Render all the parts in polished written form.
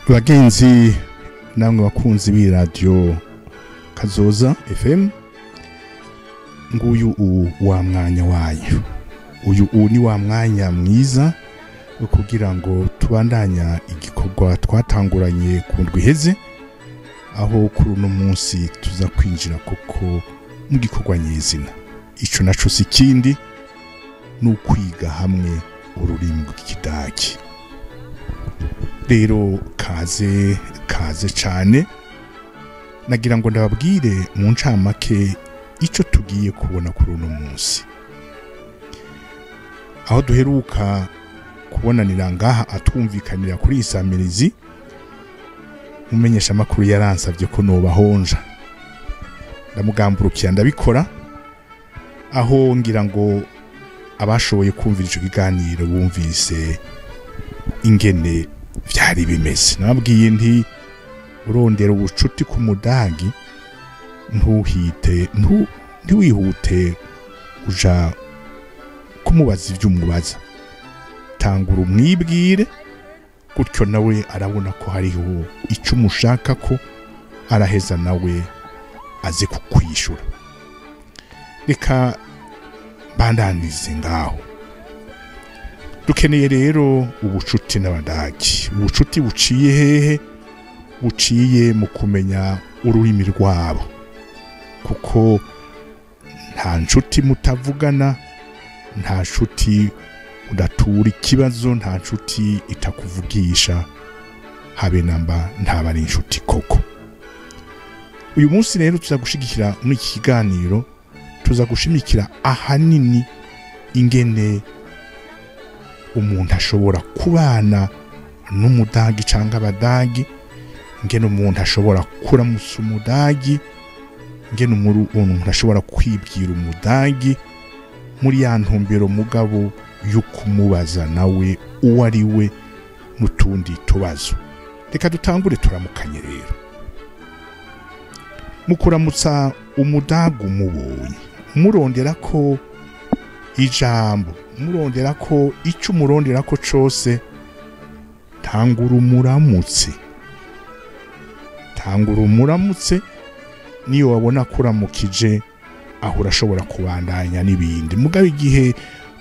Bagenzi namwe bakunzi b'iradiyo Kazoza FM, nguyu wa mwanya wayo. Uyu ni wa mwanya mwiza kugira ngo tubandanya igikorwa twatanguranye ku ndwi iheze, aho kuri uno munsi tuza kwinjira koko mu gikorwa nyezina. Ico naco si ikindi, ni ukwiga hamwe ururimi rw'Ikidagi. Rero kaze kaze cane, nagira ngo ndababwire mu ncamake ico tugiye kubona kuri uno munsi. Aho duheruka kubonanira ngaha atwumvikanira kuri isamirizi, umumenyesha makuru yaransavye ko nobahonja, ndamugamburukira ndabikora, aho ngira ngo abashoboye kumvira ico kiganiro bumvise ingene vyari bimeze. Nababwiye nti urondera ubucuti ku mudagi, ntuhite ntiwihute uja kumubaza ivyo umubaza, tangura umwibwire, gutyo nawe arabona ko hariho ico umushaka ko araheza nawe aze kukwishura. Reka bandanize ngaho. Dukeneye rero ubucuti n'abadagi. Ubucuti buciye hehe? Buciye mu kumenya ururimi rwabo, kuko nta nshuti mutavugana, nta nshuti udatura ikibazo, nta nshuti itakuvugisha, habe namba ntaba ari inshuti koko. Uyu munsi rero tuza gushigikira muri iki kiganiro, tuza gushimikira ahanini ingene umuntu ashobora kubana n'umudagi canke abadagi, ingene umuntu ashobora kuramutsa umudagi, ingene umuntu ashobora kwibwira umudagi muri ya ntumbero mugabo yo kumubaza nawe uwo ari we n'utundi tubazo. Reka dutangure turamukanye rero. Mu kuramutsa umudagu umubonye, umurondera ko ijambo, umurondera ko icyo umurondera ko cose, tangura umuramutse. Tangura umuramutse, niyo wabona kuramukije aho urashobora kubandanya n'ibindi. Mugabo igihe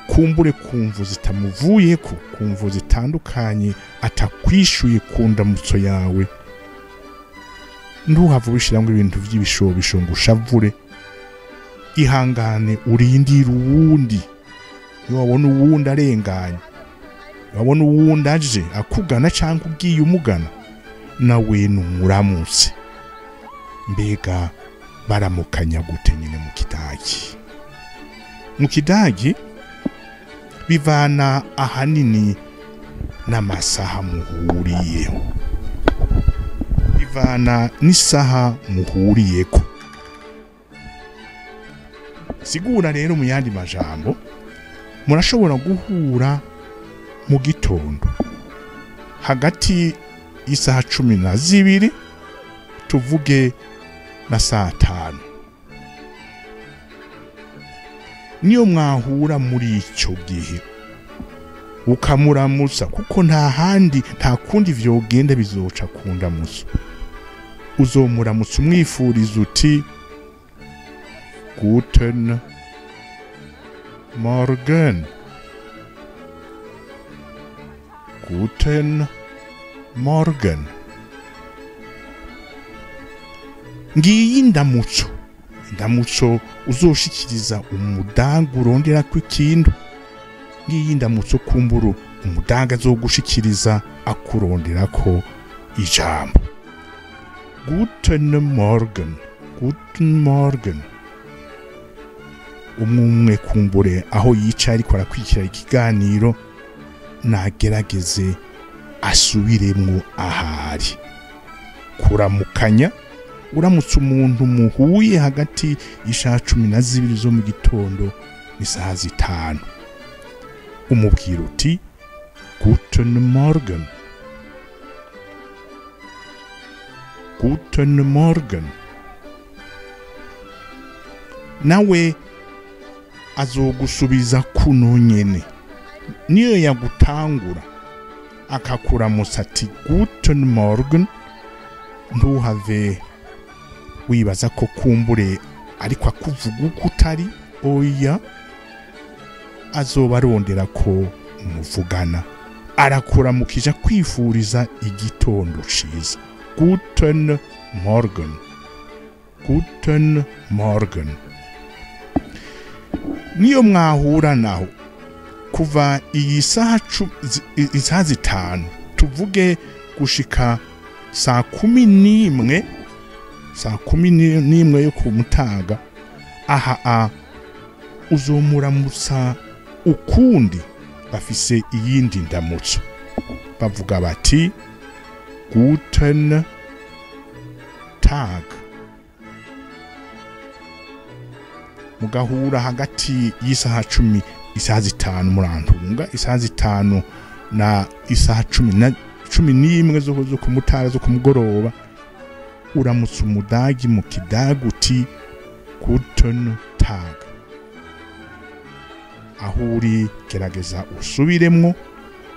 kumbure kumvu zitamuvuyeko, kumvu zitandukanye, atakwishuye ku ndamutso yawe, ntuhave ubishiramwo ibintu vy'ibishobisho ngo ushavure. Ihangane urindire uwundi. Iyo wabona uwundi arenganye, wabona uwundi aje akugana canke ugiye umugana, nawe numuramutse. Mbega baramukanya gute nyine mu Kidagi? Mu Kidagi bivana ahanini n'amasaha muhuriyeho, bivana n'isaha muhuriyeko. Sigura rero mu yandi majambo, murashobora guhura mu gitondo hagati y'isaha 12 tuvuge na saa 5. Niyo mwahura muri ico gihe ukamuramutsa, kuko nta handi nta kundi vyogenda bizoca kundamutsa. Uzomuramutsa umwifuriza uti Guten Morgen, Guten Morgen. Ngiyi indamutso, indamutso uzoshikiriza umudaga urondera ko ikintu. Ngiyi indamutso kumburu umudaga azogushikiriza akurondera ko ijambo. Guten Morgen, Guten Morgen. Umwe kumbure aho yicaye ariko arakwikira ikiganiro, nagerageze asubiremwo ahari. Kuramukanya, uramutse umuntu muhuye hagati y'ishaha 12 zo mu gitondo n'isaha 5, umubwira uti Guten Morgen, Guten Morgen. Nawe azogusubiza kuno nyene. Niyo yagutangura Akakuramutsa ati guten Morgen, ntuhave wibaza ko kumbure ariko akuvuga uko utari. Oya, azoba arondera ko muvugana. Arakuramukije kwifuriza igitondo ciza. Guten Morgen, guten Morgen. Niyo mwahura naho kuva iyi saha isaha 5 tuvuge gushika saa 11, saa 11 yo ku mutaga, aha a uzomuramutsa ukundi. Bafise iyindi ndamutso, bavuga bati guten Tag. Mugahura hagati y'isaha 10, isaha 5 murantunga, isaha 5 na isaha 11 zo kumutara zo kumugoroba, uramutsa umudagi mu kidagu uti guten Tag. Aho uri gerageza usubiremwo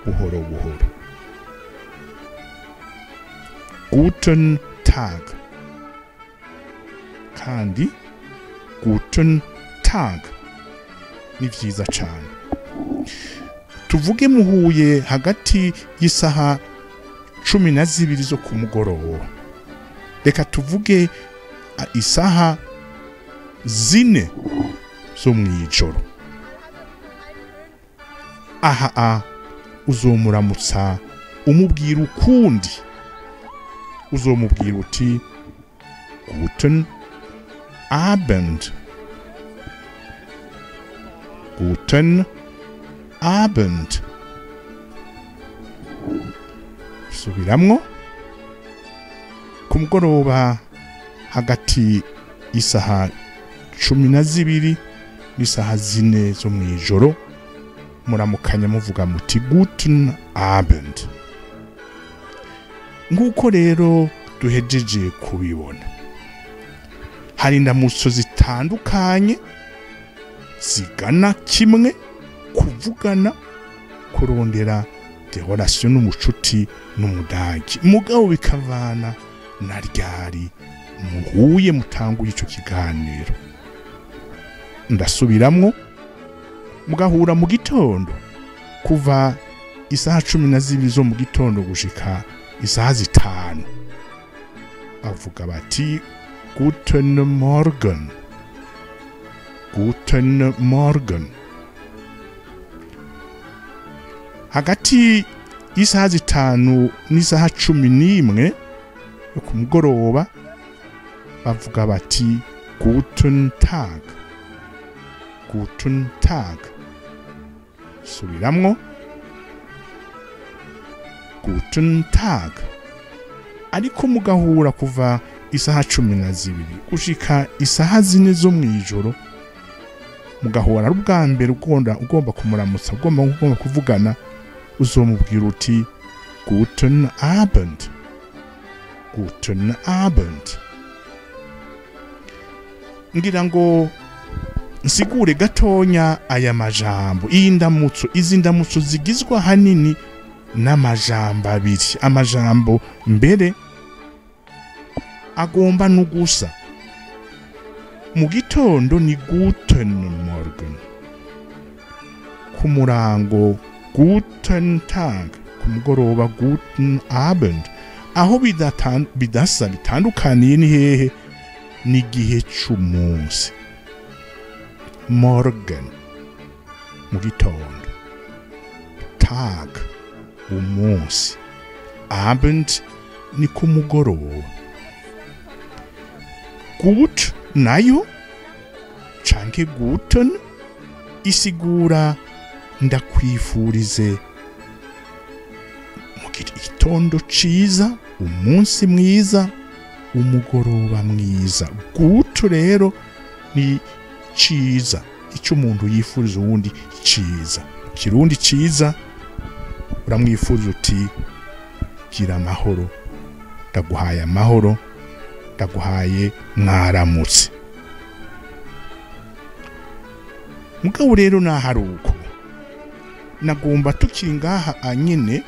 buhoro buhoro. Guten Tag, kandi guten Tag ni vyiza cane. Tuvuge muhuye hagati y'isaha 12 zo kumugoroba, reka tuvuge isaha 4 zo mwijoro. Aha a uzomuramutsa umubwira ukundi. Uzomubwira uti guten Abend, guten Abend. Subiramwo. Ku mugoroba hagati isaha 12 n'isaha 4 zo mwijoro, muramukanya muvuga muti guten Abend. Nguko rero duhejeje kubibona, hari indamutso zitandukanye zigana kimwe, kuvugana, kurondera relation n'umucuti n'umudagi, mugabo bikavana na ryari muhuye mutanguye ico kiganiro. Ndasubiramwo, mugahura mu gitondo kuva isaha 12 zo mu gitondo gushika isaha 5, bavuga bati guten Morgen, guten Morgen. Hagati y'isaha 5 n'isaha 11 yo ku mugoroba, bavuga bati guten Tag, guten Tag. Subiramwo, guten Tag. Ariko mugahura kuva isaha 12 gushika isaha 4 zo mwijoro, mugahura ari ubwa mbere ugomba kumuramutsa, ugomba kuvugana, uzomubwira uti guten Abend, guten Abend. Ngira ngo nsigure gatonya aya majambo. Iyi ndamutso, izi ndamutso zigizwa hanini n'amajambo abiri, amajambo mbere agomba nugusa. Mu gitondo ni guten Morgen, ku murango guten Tag, ku mugoroba guten Abend. Aho bidasa bitandukaniye ni hehe? Ni igihe c'umunsi. Morgen mu gitondo, Tag umunsi, Abend ni ku mugoroba. Gut nayo canke guten isigura ndakwifurize mu gitondo ciza, umunsi mwiza, umugoroba mwiza. Gut rero ni ciza, ico umuntu yifuriza uwundi ciza. Kirundi ciza uramwifuriza uti gira amahoro, ndaguhaye amahoro, ndaguhaye mwaramutse. Mugabo rero naharuko nagomba tukiri ngaha anyene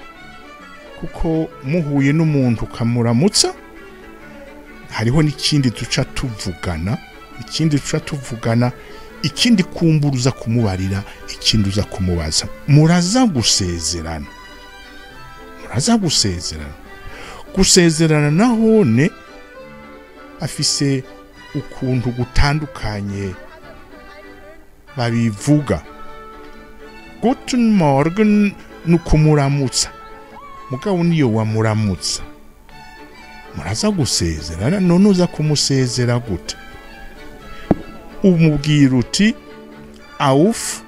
Kuko muhuye n'umuntu ukamuramutsa, hariho n'ikindi duca tuvugana, ikindi duca tuvugana, ikindi kumburuza kumubarira, ikindi uza kumubaza. Muraza gusezerana. Muraza gusezerana. Gusezerana nahone afise ukuntu gutandukanye babivuga. Guten Morgen nukumuramutsa, mugabo niyo wamuramutsa muraza gusezerana. None uza kumusezera gute? Umubwira uti auf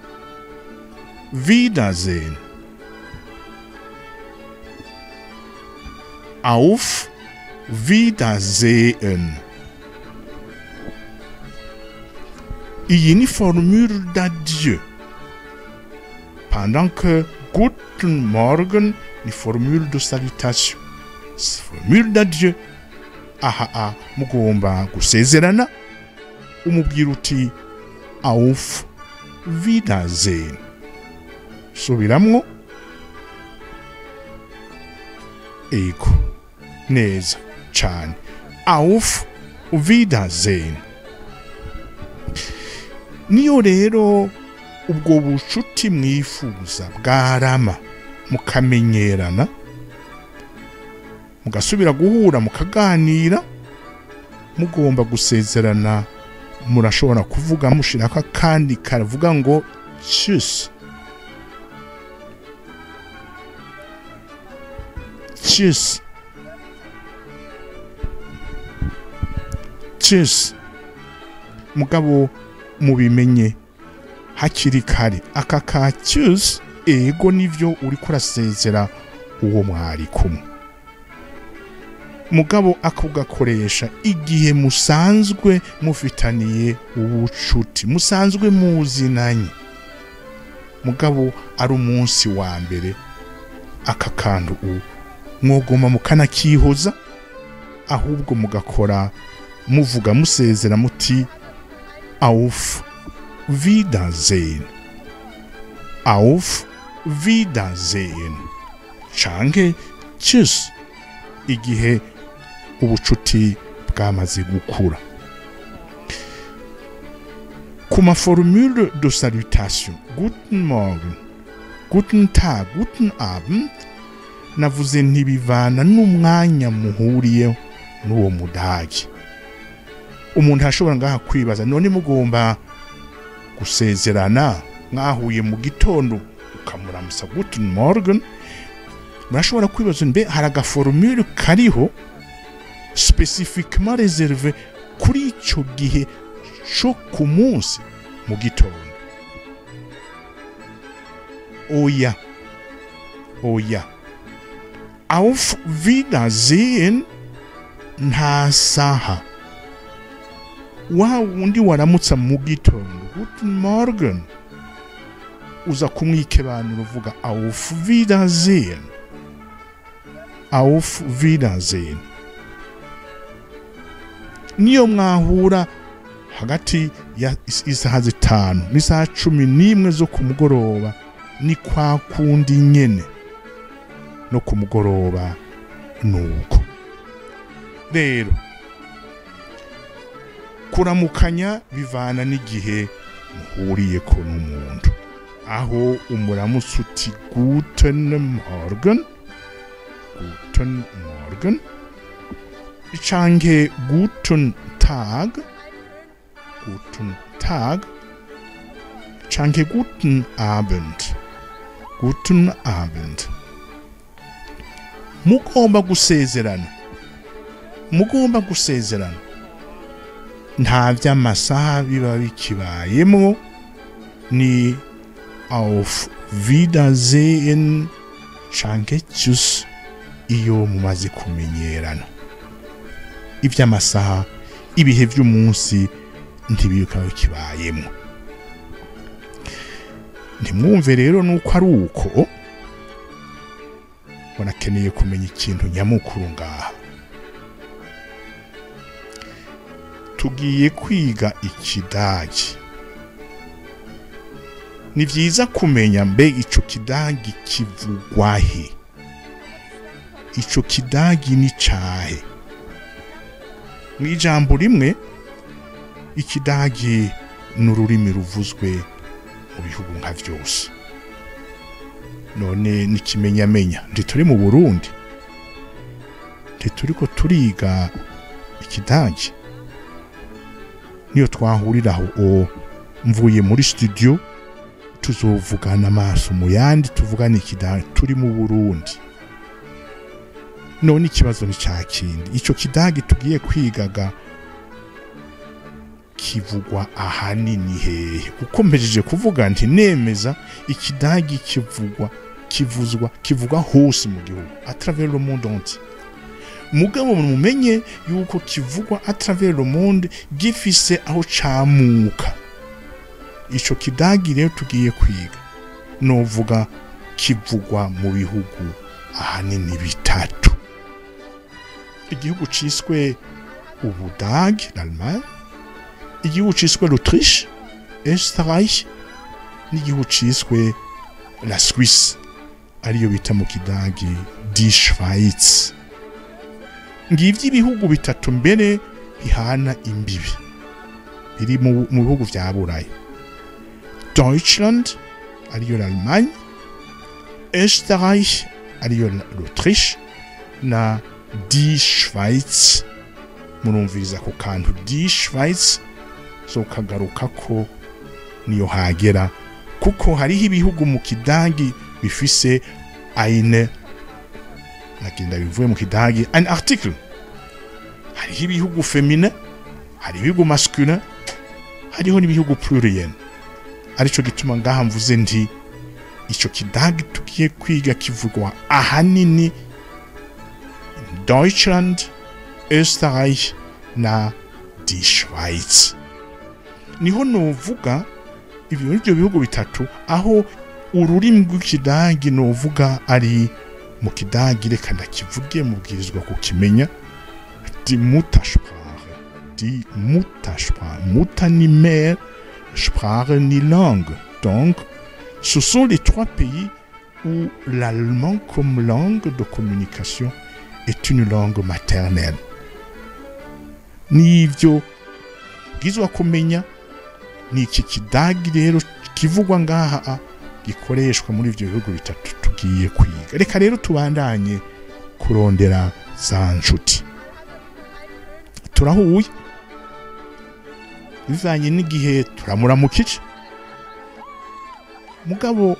Wiedersehen. Auf Wiedersehen. Iyi ni formule d'adieu, pendant que Guten Morgen ni formule de salutation, formule d'adieu. Aha a mugomba gusezerana, umubwira uti auf Wiedersehen. Subiramwo. Ego, neza cyane. Auf Wiedersehen. Niyo rero ubwo bucuti mwifuza bwarama, mukamenyerana, mugasubira guhura, mukaganira, mugomba gusezerana, murashobora kuvuga mushirako akandi karavuga ngo tschüss. Tschüss. Tschüss. Mugabo mubimenye hakiri kare, aka ka tschüss ego nivyo uriko urasezera uwo mwari kumwe, mugabo akugakoresha igihe musanzwe mufitaniye ubucuti, musanzwe muzinanye. Mugabo ari umunsi wa mbere aka kantu mwogoma mukanakihoza, ahubwo mugakora muvuga musezera muti auf Wiedersehen. Auf Wiedersehen canke tschüss igihe ubucuti bwamaze gukura. Ku ma formule de salutation, guten Morgen, guten Tag, guten Abend, navuze ntibivana n'umwanya muhuriye n'uwo mudage. Umuntu ashobora ngaha kwibaza, none mugomba gusezerana mwahuye mu gitondo ukamuramusa guten Morgen, murashobora kwibaza mbe hari agaformule kariho spécifiquement réservé kuri ico gihe co ku munsi mu gitondo? Oya, oya. Auf Wiedersehen nta saha. Wa wundi waramutsa mu gitondo guten Morgen, uza kumwikebanura uvuga auf Wiedersehen. Auf Wiedersehen. Niyo mwahura hagati ya isaha 5 n'isaha 11 zo ku mugoroba, ni kwa kundi nyene no ku mugoroba nuko. Rero kuramukanya bivana n'igihe muhuriye ko n'umuntu. Aho umuramutsa uti guten Morgen, guten Morgen, canke guten Tag, guten Tag, canke guten Abend, guten Abend. Mugomba gusezerana, mugomba gusezerana, nta vy'amasaha biba bikibayemwo, ni auf Wiedersehen canke tschüss iyo mumaze kumenyerana. Ivy'amasaha, ibihe vy'umunsi ntibikaba bikibayemwo. Ntimwumve rero nuko ari uko wanakeneye kumenya ikintu nyamukuru ngaha. Tugiye kwiga ikidagi. Ni vyiza kumenya mbe ico kidagi kivugwa he. Ico Kidagi ni cahe? Mu ijambo rimwe, Ikidagi ni ururimi ruvuzwe mu bihugu nka vyose. None n'ikimenyamenya, ntituri mu Burundi, ntituriko turiga Ikidagi? Niyo twahurira aho mvuye muri studio, tuzovugana amaso mu yandi, tuvugane Ikidagi, turi mu Burundi. None ikibazo ni ca kindi: ico Kidagi tugiye kwigaga kivugwa ahanini hehe? Kuko mpejeje kuvuga nti nemeza Ikidagi kivugwa, kivuzwa, kivugwa hose mu gihugu, à travers le monde entier. Mugabo mumenye yuko kivugwa à travers le monde gifise aho camuka. Ico Kidagi rero tugiye kwiga, novuga kivugwa mu bihugu ahanini bitatu: igihugu ciswe Ubudagi, l'Allemagne, igihugu ciswe l'Autriche, Österreich, n'igihugu ciswe la Suisse, ariyo bita mu Kidagi die Schweiz. Ngivyo ibihugu bitatu mbere bihana imbibi biri mu bihugu vya Burayi: Deutschland, ariyo l'Allemagne, Österreich, ariyo l'Autriche, na die Schweiz. Murumviriza ku kantu die Schweiz, zokagaruka ko niyo hagera, kuko hariho ibihugu mu Kidagi bifise eine, nagenda bivuye mu Kidagi, un article. Hariho ibihugu féminin, hari ibihugu masculin, hariho n'ibihugu pluriel. Arico gituma ngaha mvuze nti ico Kidagi tugiye kwiga kivugwa ahanini Deutschland, Österreich na die Schweiz. Niho novuga ibyo bihugu bitatu aho ururimi rw'Ikidagi novuga ari mu Kidagi, reka ndakivuge, mubwirizwa kukimenya: die Muttersprache. Die Muttersprache, Mutter ni mère, Sprache ni langue. Donc ce sont les trois pays où l'allemand comme langue de communication est une langue maternelle. Nivyo bwizwa kumenya. Ni iki Kidagi rero kivugwa ngaha gikoreshwa muri ivyo bihugu bitatu tugiye kwiga. Reka rero tubandanye kurondera za nshuti. Turahuye, bivanye n'igihe turamuramukije, mugabo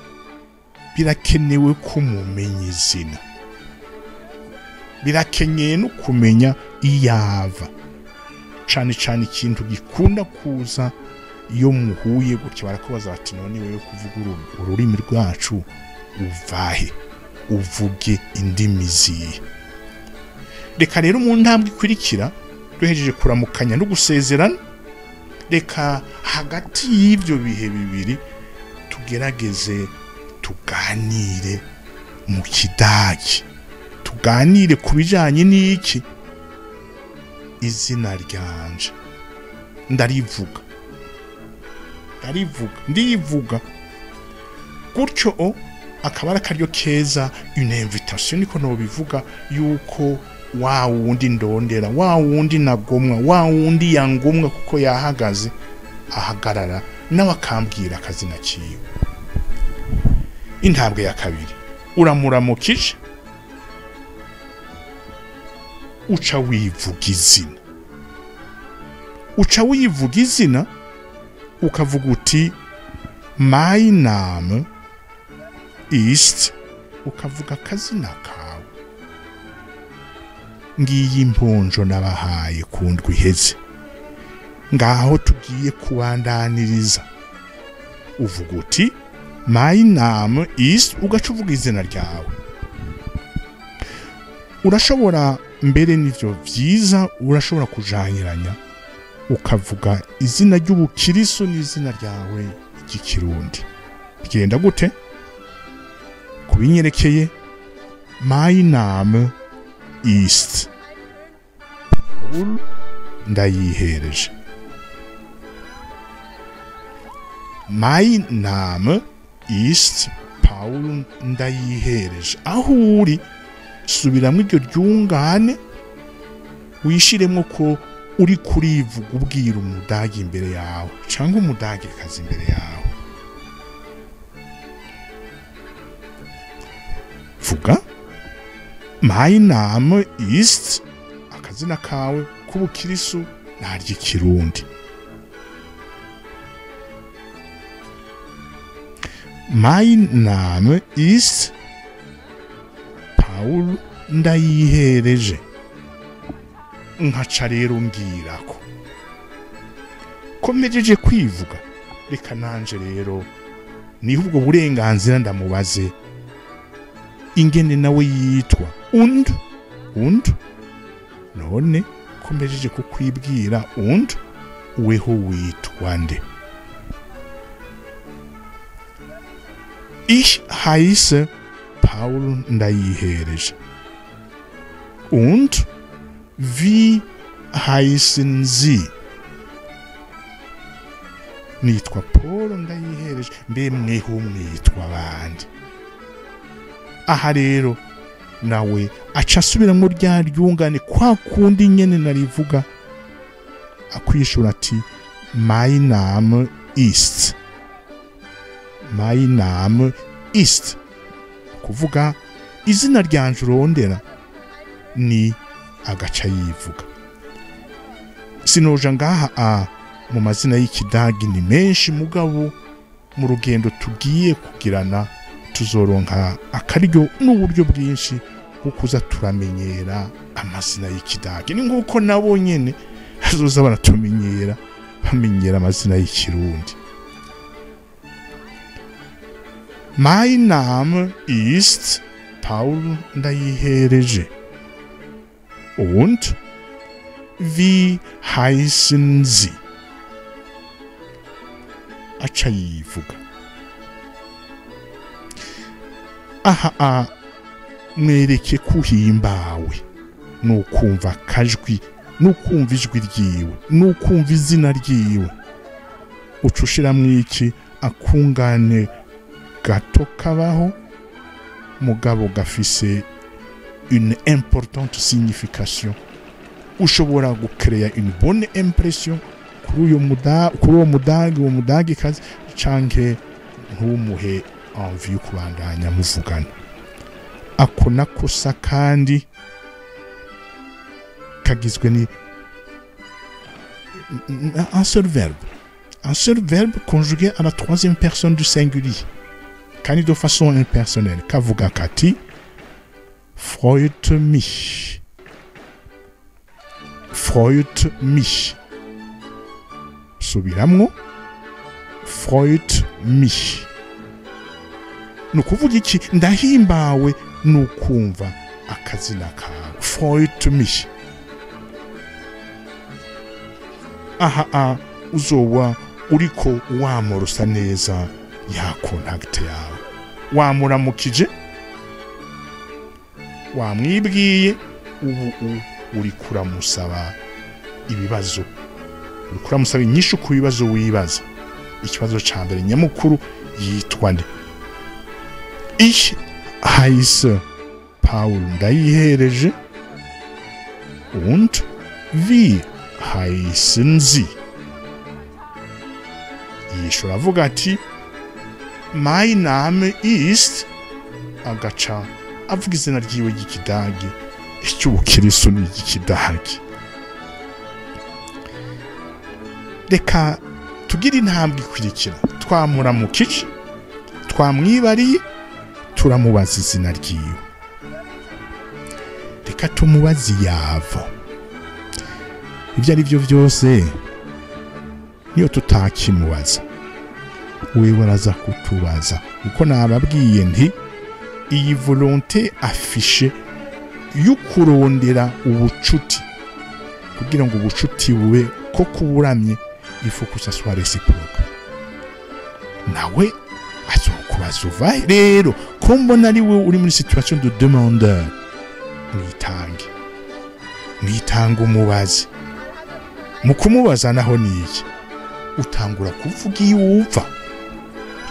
birakenewe ko mumenya izina, birakenyeye no kumenya iyava. Cane cane ikintu gikunda kuza iyo muhuye gutya, barakubaza bati: "None wewe kuvuga ururimi rwacu uvahe? Uvuge indimi zihe?" Reka rero mu ntambwe ikurikira, duhejeje kuramukanya no gusezerana, reka hagati y'ibyo bihe bibiri tugerageze tuganire mu Kidagi, tuganire ku bijanye n'iki? Izina ryanje ndarivuga, ndarivuga, ndivuga gutyo. O akaba ari akaryo keza, une invitation niko nobivuga, yuko wa wundi ndondera, wa wundi nagomwa, wa wundi yangomwa, kuko yahagaze, ahagarara nawe akambwira akazina kiwe. Intambwe ya kabiri, uramuramukije, uca wivuga izina. Uca wivuga izina, ukavuga uti: "Mein Name ist", ukavuga akazina kawe. Ngiyi imponjo nabahaye ku ndwi iheze, ngaho tugiye kubandaniriza. Uvuga uti: "Mein Name ist", ugaca uvuga izina ryawe. Urashobora mbere, nivyo vyiza, urashobora kujaniranya ukavuga izina ry'ubukirisu n'izina ryawe ry'Ikirundi. Bigenda gute? Kubinyerekeye, mein Name ist Paul Ndayihereje. Mein Name ist Paul Ndayihereje. Aho uri Subiramwo iryo ryungane, wishiremwo ko uri kurivuga ubwira umudagi imbere yawe cyangwa umudagikazi imbere yawe. Vuga mein Name ist, akazina kawe k'ubukirisu n'ary'ikirundi. Mein Name ist Paul Ndayihereje. Nkaca rero ngirako ko mpejeje kwivuga, reka nanje rero niho ubwo burenganzira ndamubaze ingene nawe yitwa. Und none ko mpejeje kukwibwira und, weho witwa nde? Ich heiße Paul Ndayihereje. Und wie heißen Sie? Nitwa Paul Ndayihereje. Mbe mweho mwitwa bande? Aha rero nawe aca asubiramwo rya ryungane kwa kundi nyene narivuga, akwishura ati mein Name ist. Mein Name ist, kuvuga izina ryanje urondera ni, agaca yivuga. Sinoja ngaha a mu mazina y'ikidagi ni menshi, mugabo mu rugendo tugiye kugirana tuzoronka akaryo n'uburyo bwinshi bwo kuza turamenyera amazina y'ikidagi. Ni nguko nabo nyene bazoza baratumenyera, bamenyera amazina y'ikirundi. Mein Name ist Paul Ndayihereje. Und wie heißen Sie? Aca yivuga. Aha a mwereke kuhimbawe nukumva akajwi, nukumva ijwi ryiwe, nukumva izina ryiwe. Uca ushiramwo iki? Akungane gato kabaho mugabo gafise une importante signification. Ushobora gucrea une bonne impression kuri uwo mudagi, uwo mudagikazi, canke ntumuhe envie yo kubandanya muvugana. Ako nakosa kandi kagizwe ni un seul verbe, un seul verbe conjugué à la troisième personne du singulier, kandi de façon impersonnelle. Kavuga kati freut mich, freut mich. Subiramwo freut mich. Nukuvuga iki? Ndahimbawe nukumva akazina kawe. Freut mich. Aha a uzoba uriko wamorosa neza ya contact yawe. Wamuramukije, wamwibwiye, ubu uri kuramusaba ibibazo, uri kuramusaba inyishu ku bibazo wibaza. Ikibazo ca mbere nyamukuru, yitwa nde? Ich heiße Paul Ndayihereje. Und wie heißen Sie? Yishura avuga ati mein Name ist, agaca avuga izina ryiwe ry'ikidagi, icy'ubukirisu ni iry'ikidagi. Reka tugire intambwe ikurikira. Twamuramukije, twamwibariye, turamubaza izina ryiwe. Reka tumubaze yava. Ibyo ari byo byose niyo tutakimubaza, wewe araza kutubaza. Uko nababwiye nti iyi volonté affichée yo kurondera ubucuti, kugira ngo ubucuti bube ko kuburamye, il faut que ça soit réciproque. Nawe azokubaza uva rero ko mbona ari we uri muri situation de demandeur, mwitange, mwitange umubaze. Mu kumubaza naho ni iki? Utangura kuvuga iyo uva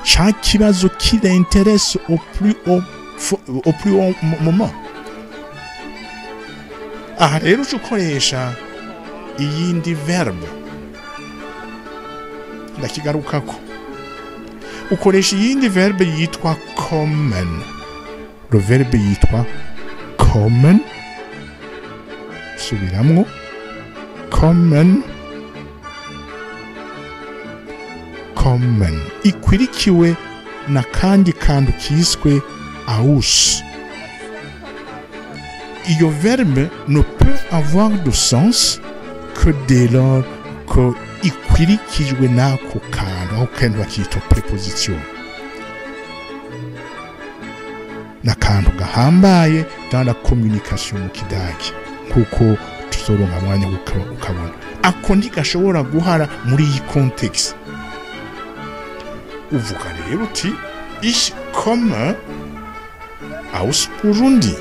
ca kibazo qui l'intéresse au plus haut moment. Aha rero uca ukoresha iyindi verbe, ndakigarukako. Ukoresha iyindi verbe yitwa kommen. Le verbe yitwa kommen, subiramwo kommen, kommen, ikwirikiwe na kandi kantu kiswe aus. Iyo verbe ne peut avoir de sens que dès lors que ikwirikijwe n'ako kantu, aho kandi bakita preposition, n'akantu gahambaye dans la communication mu Kidage, kuko tuzoronka mwanya ukabona ako ntigashobora guhara muri iyi context. Uvuga rero uti ich komme aus Burundi.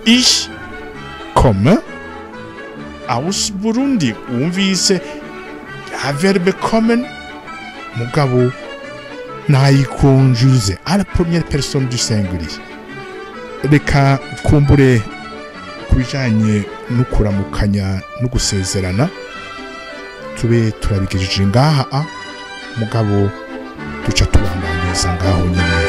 Ich komme aus Burundi. Wumvise ya verbe kommen, mugabo nayikonjuze à la première personne du singulier. Reka kumbure kubijanye no kuramukanya no gusezerana tube turabigejeje ngaha, mugabo duca tubandanyiriza ngaho nyene.